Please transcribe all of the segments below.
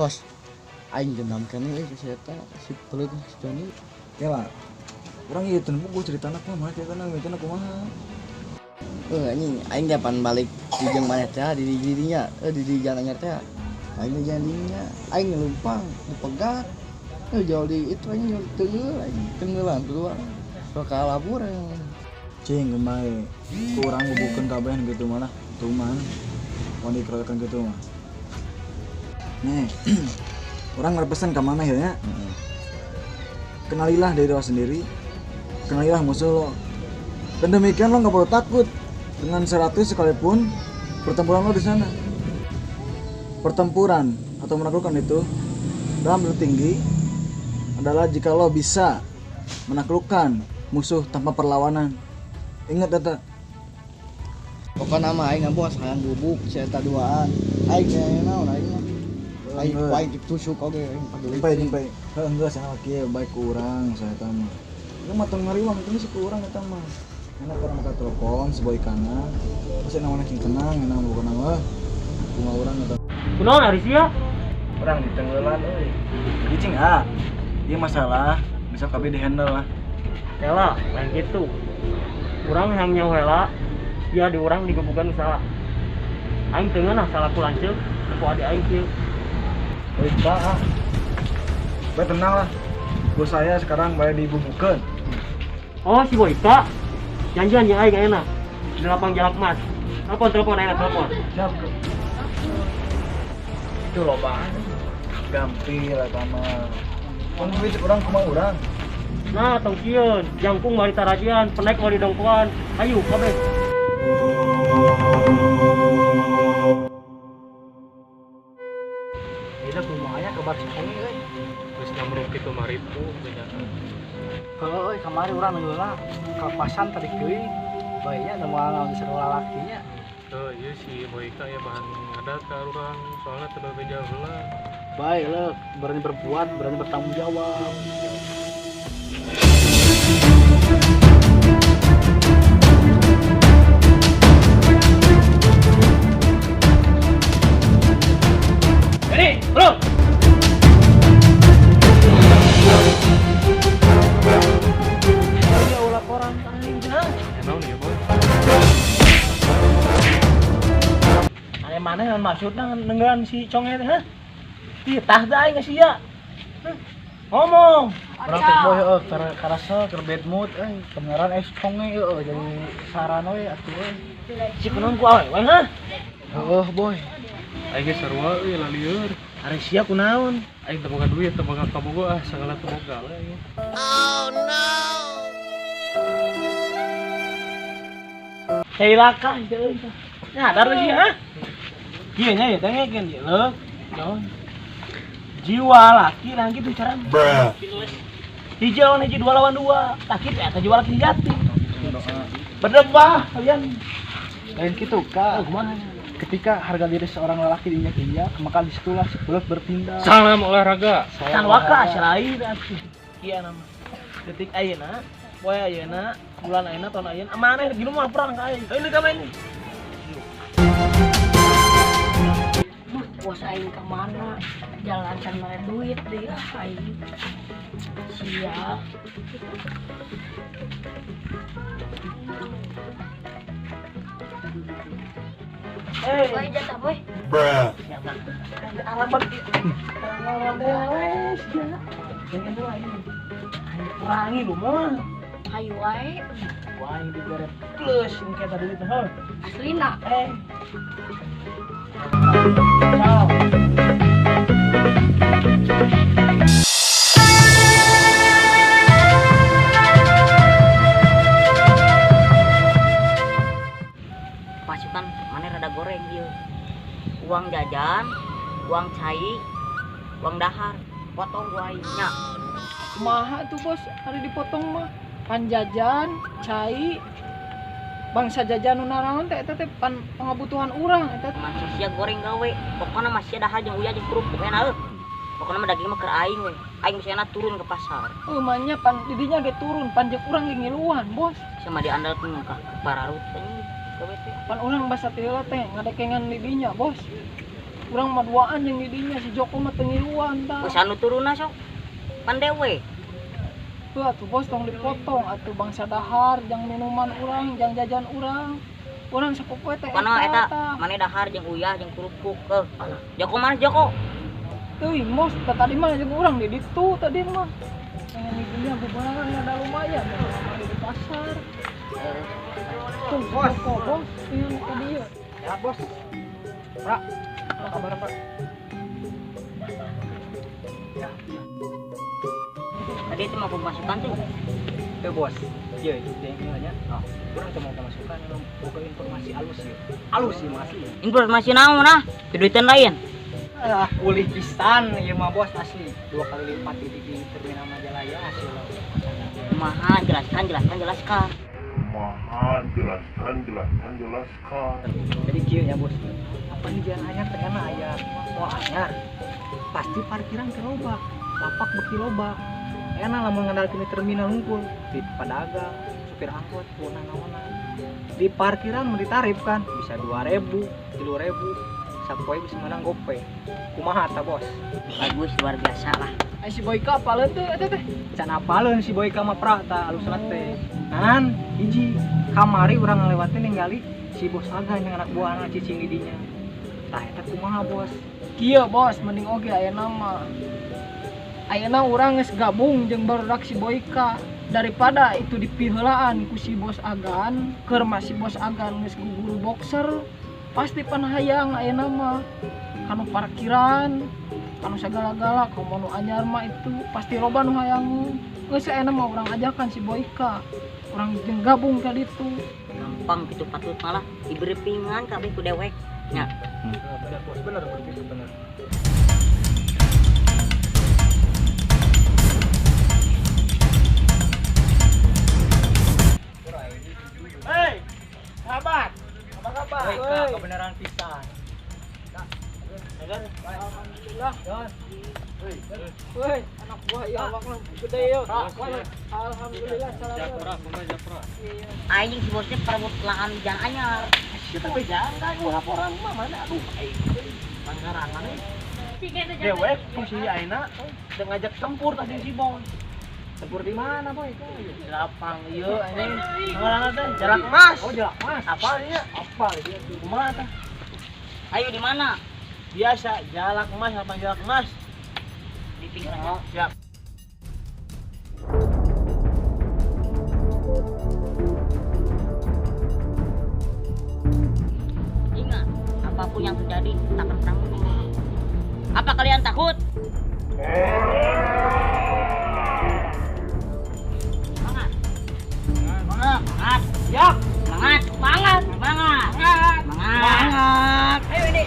Bos, aing dendam keneh euy ka si eta, si peuleuh si Joni. Kela. Urang ieu teu buku ceritana kumaha ceritana mimitina kumaha. Anjing, aing ge pan balik di jeung maneh teh di dirinya, di di jalan anyar teh. Aing di jalan dinya, aing ngelumpang, dipegat. Jauh di itu aing jauh tenggel, aing tenggelan keluar. Sok kalabur aing. Cing bae. Ku urang bubukeun kabeh nu kitu mah lah, tuman. Mun dikeroyokan kitu mah. Nih, urang ngarepesen ka maneh ya. Kenalilah diri lo sendiri, kenalilah musuh lo. Dan demikian lo nggak perlu takut dengan 100 sekalipun pertempuran lo di sana. Pertempuran atau menaklukkan itu dalam tinggi adalah jika lo bisa menaklukkan musuh tanpa perlawanan. Ingat data. Pokoknya mah aing bos hayang bubuk si eta duaan. Aing ge naon aing mah. Aing aing ditusuk oge aing peduli. Jempe jempe. Heuh geus cenah kieu baik ku urang saya eta mah. Ieu mah tong ngariwang itu sih ku urang eta mah. Enak urang maka telepon sebuah ikanan. Terus enak mana cing tenang, enak bukan nama. Kumaha urang eta. Kunaon ari sia? Urang ditenggelan euy. Jadi cing ah. Ieu masalah bisa kabeh dihandle lah. Heula, lain kitu. Urang hayang nyaho heula, ya di urang digebukan salah. Aing teu ngeunah salah ku lanceuk, ku adi aing kieu. Baik, ah. Baik tenang lah. Bos saya sekarang bae dibubukeun. Oh, si Boyka. Janjian jeung aing ayeuna di lapang Jalak Mas. Telepon, telepon ayeuna telepon. Siap. Itu lobaan. Gampil eta mah. Mun duit urang kumaha urang. Nah, tong sieun, jangkung mari tarajian, penek mari dongkoan. Ayo kabeh. Eta kumaha nya kabar si Poni euy. Geus nyamruk kitu mah ripu benyana. Heuh euy kamari urang ngeula kalepasan tadi teuing. Bae nya da moal naon seru lalakinya. Heuh ieu si Boyka ya bahan ngadat ka urang soalna teu bebeja heula. Bae leuk, berani berbuat, berani bertanggung jawab. Jadi, bro. Ya ulah koran aing hah. Naon ieu, Boy? Ane mana yang maksudna nenggelan si Conge teh hah? Titah teh aing sia. Ngomong. Urang teh boy heueuh karasa keur bad mood euy, kebenaran es Conge heueuh jadi saran we atuh euy. Si kunaon ku awewe hah? Heueuh boy. Aing ge sarua euy lalieur. Ari sia kunaon? Aing teu boga duit, teu boga kabogo ah sagala teu boga we aing. Oh no. Cilaka euy. Nyadar sih hah? Kieu nya ya dengekeun ieu leuk. Naon? Jiwa laki nang kitu cara. Bruh. Hiji lawan hiji, dua lawan dua. Tah kitu eta jiwa laki sejati. Berdebah kalian. Lain kitu Kak. Oh, kumaha? Ketika harga diri seorang lelaki diinjak-injak, maka disitulah si peuleuh bertindak. Salam olahraga. Can waka selain atuh. Ieu nama. Detik ayeuna, poe ayeuna, bulan ayeuna, tahun ayeuna, maneh gini mah perang ka aing. Ini ka main. Duh, bos aing ka mana? Jalan can mere duit deui ah aing. Siap. Eh, Boy jatah boy. Bruh. Siapa? Alamat ngomong teh wes ya. Jangan tuh aing. Aing perangi lu mah. Ayo wae. Wah, aing dibere plus ini kita duit heuh. Aslina. Ciao. Pasukan mana rada goreng ieu. Uang jajan, uang cai, uang dahar, potong gua aing nya. Kumaha tuh bos, hari dipotong mah. Pan jajan, cai, bangsa jajan nu naraon teh eta teh pan pangabutuhan urang eta. Masih sia goreng gawe, pokona mah sia dahar jeung uyah jeung kerupuk enak euy. Pokona mah daging mah keur aing we. Aing bisa enak turun ke pasar. Heuh mah nya pan didinya ge turun, pan jeung urang ge ngiluan, bos. Sama diandalkeun ka pararut anjing gawe teh. Pan urang basa teh heula teh ngadekengan didinya, bos. Urang mah duaan jeung di dinya si Joko mah teu ngiluan tah. Geus anu turunna sok. Pan dewe. Tuh atuh bos tong dipotong atuh bangsa dahar jang minuman urang, jang jajan urang. Urang sapopoe teh eta. Eta mane dahar jeung uyah jeung kerupuk heuh. Joko mana Joko? Teuing bos, tadi mah jeung urang di ditu tadi mah. Pengen di dinya bubaran ada lumayan di pasar. Tuh bos, Joko bos, ieu ka dieu. Ya bos. Pra, apa kabar Pak? Ya. Tadi itu mau pemasukan tuh. Tuh bos, iya itu yang nanya. Oh, kurang cuma pemasukan, buka informasi alus ya. Alus sih masih. Informasi naon nah? Duitan lain. Ah, ulih pisan ieu mah bos asli. 2 kali lipat di terminal Majalaya asli. Kumaha jelaskan jelaskan jelaskan. Kumaha jelaskan jelaskan jelaskan. Jadi kieu nya bos. Apa di jalan anyar teh enak aya moal anyar. Pasti parkiran teh loba, lapak beuki loba. Enak lamun ngandalkeun di terminal hungkul, di pedagang, supir angkot, naon-naonan. Di parkiran mun ditarif kan bisa 2.000, 3.000, sapoe bisa menang gope. Kumaha ta bos? Bagus luar biasa lah. Ai si Boyka apaleun teu eta teh? Can apaleun si Boyka mah pra ta alusna teh. Ngan hiji kamari urang ngalewatin ningali si bos Agan yang anak buahna cicing di dinya. Tah eta kumaha bos? Kieu bos, mending oge ayeuna mah. Ayeuna urang geus gabung jeung barudak si Boyka daripada itu dipiheulaan ku si bos Agan, keur mah si bos Agan geus guguru boxer, pasti pan hayang ayeuna mah kanu parkiran, kanu sagala-gala, komo nu anyar mah itu pasti loba nu hayang. Geus ayeuna mah urang ajakan si Boyka, urang jeung gabung ka ditu. Gampang kitu patut malah diberi pingan kabeh ku dewek nya. Bener bos, bener bener bener. Hei, sahabat, apa kabar? Baik, kebenaran pisan. Alhamdulillah. Woi, anak buah ya Allah gede yo. Alhamdulillah salam. Aing si bosnya perebut lahan jalan anyar. Kita we jangan laporan mah mana aduh aing. Pangarangan euy. Dewek fungsi ayeuna teu ngajak tempur tadi si bos. Tempur di mana, Boy? Di lapang ieu anjing. Ngaranna teh Jalak Mas. Oh, Jalak Mas. Apa ieu? Apa ieu? Kumaha teh? Ayo di mana? Biasa Jalak Mas, lapang Jalak Mas. Di pinggir aja. Siap. Ingat, apapun yang terjadi takkan pernah mungkin. Apa kalian takut? Semangat. Semangat. Siap. Semangat. Semangat. Semangat. Semangat. Semangat. Ayo ini.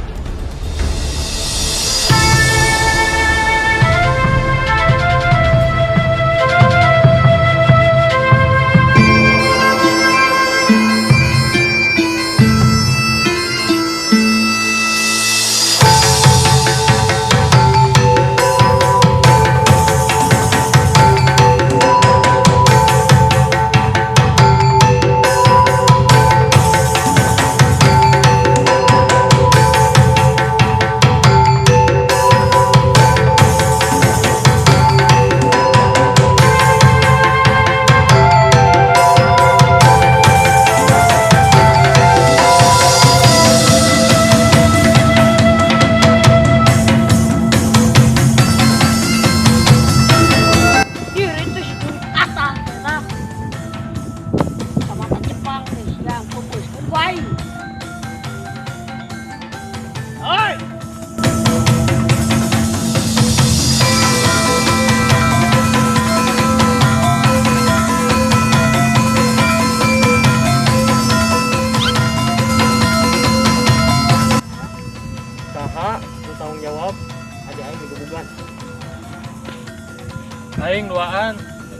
Aing duaan,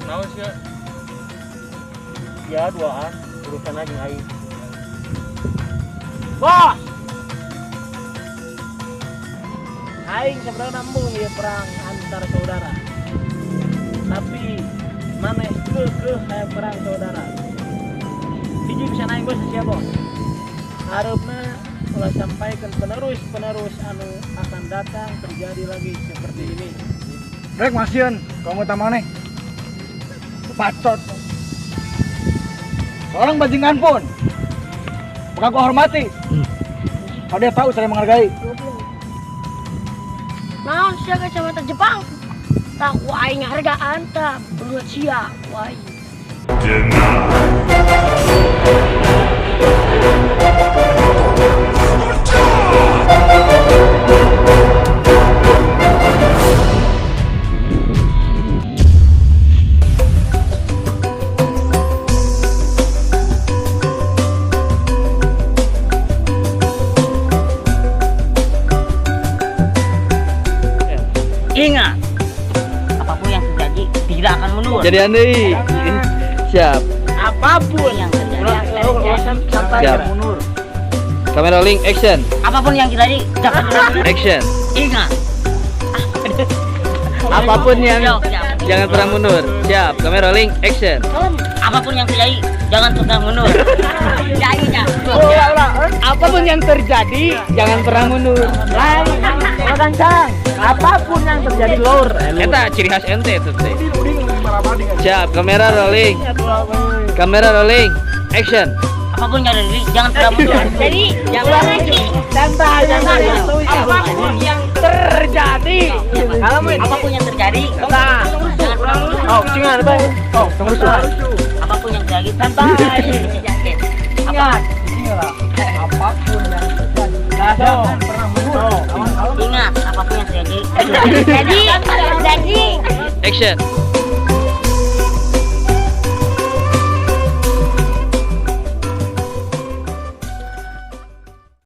naon sih ya? Ya duaan, urusan aja aing. Bos! Aing sebenarnya nambung ya perang antar saudara. Tapi maneh keukeuh aya perang saudara. Hiji bisa naik bos sia bos. Hareupna Ulah sampaikan penerus-penerus anu akan datang terjadi lagi seperti ini. Rek masieun kamu maneh. Bacot. Seorang bajingan pun bakal gua hormati. Kalau dia tahu cara menghargai. Naon sia kacamata Jepang? Tak ku aing hargaan tah belut sia ku aing. Ingat, apapun yang terjadi tidak akan mundur. Jadi andai. Siap. Apapun yang terjadi, Siap. Kamera rolling action. Apapun yang terjadi jangan mundur. Action. Ingat. Apapun yang jangan pernah mundur. Siap. Kamera rolling action. Apapun yang terjadi jangan pernah mundur. Apapun yang terjadi jangan pernah mundur. Apapun yang terjadi lor. Eta ciri khas ente itu teh. Siap, kamera rolling. Kamera rolling. Action. Apapun yang terjadi jangan pernah mundur. Jadi jangan lagi. Santai, santai. Apapun yang terjadi. Apapun yang terjadi. Jangan pernah mundur. Oh, cingan, Bang. Oh, tunggu rusuh. Apapun yang terjadi santai. Ingat. Apapun yang terjadi jangan pernah mundur. Ingat, apapun yang terjadi. Jadi Action.